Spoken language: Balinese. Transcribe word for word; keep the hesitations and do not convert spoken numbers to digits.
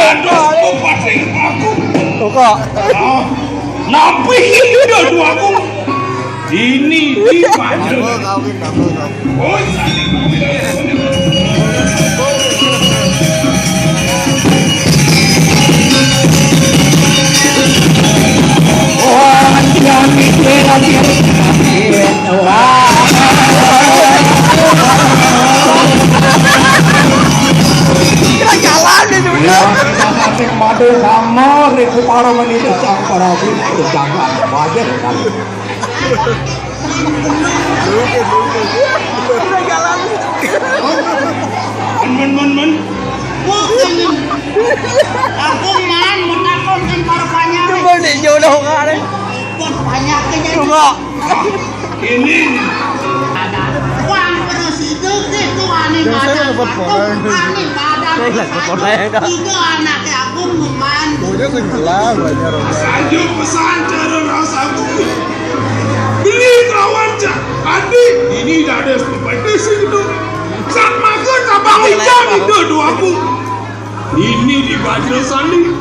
Dados Bupati aku. Kok? Ah, napi ini dua aku? Ini di Panjang. Oh, Madu sama riku para menit sang para wis jangan wajar kan. Men men men. Aku man menakon kan para panjang. Coba deh jodoh kali. Pun banyak aja. Coba. Ini. Ada. Wang terus itu itu aneh badan. Aneh badan. Itu anaknya aku man. Saja pesan cara rasaku. Beli kawan cak. Adi ini dados kompetisi itu. Sak makan abang ijam itu dua aku. Ini di Bajra Sandi.